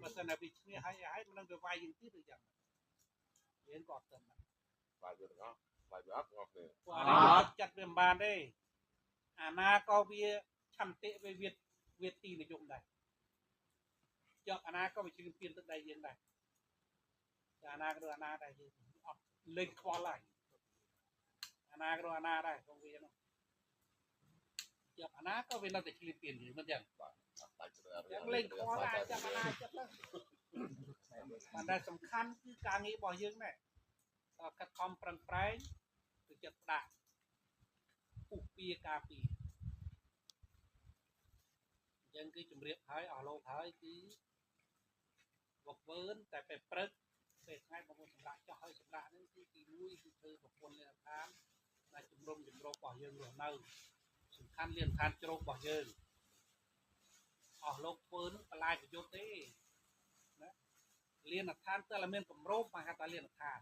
បើសិនតែវាឈ្នះហើយហើយមិននឹងវាវាយយើងទៀតឬយ៉ាងយើងក៏អត់ទៅដែរ វាយវាទាំងអស់វាយវាអត់ទាំងអស់គ្នា ព្រោះអានេះចិត្តវាមិនបានទេអាណាក៏វាឆន្ទៈវាវាទីនិយមដែរចប់អាណាក៏វាជឿនពៀនទឹកដីយើងដែរតែអាណាក៏ដូចអាណាដែរយើងអត់លេងខ្វល់ហើយអាណាក៏ដូចអាណាដែរក្នុងវានោះចប់អាណាក៏វានៅតែឈ្លានពានយើងមិនចឹង បាទអត់ដាច់ ចឹងលេងខ្វល់ដែរចាំអាណាចិត្តទៅបានតែសំខាន់គឺការងាររបស់យើងដែរតើខិតខំប្រឹងប្រែងគឺចិត្តដាក់ពុះពៀការពារអញ្ចឹងគឺជំរាបហើយអស់លោកហើយគឺវកវើនតែពេលព្រឹកពេលថ្ងៃបងប្អូនសម្រាប់ចោះហើយសម្រាប់ហ្នឹងគឺទី1គឺធ្វើប្រព័ន្ធលៀនឋានដែលជំរុំជំរករបស់យើងរស់នៅសំខាន់លៀនឋានជ្រោករបស់យើងអស់លោកធ្វើនឹងបន្លាយប្រយុទ្ធទេណាលៀនឋានតើតែមានគម្របមកហៅថាលៀនឋាន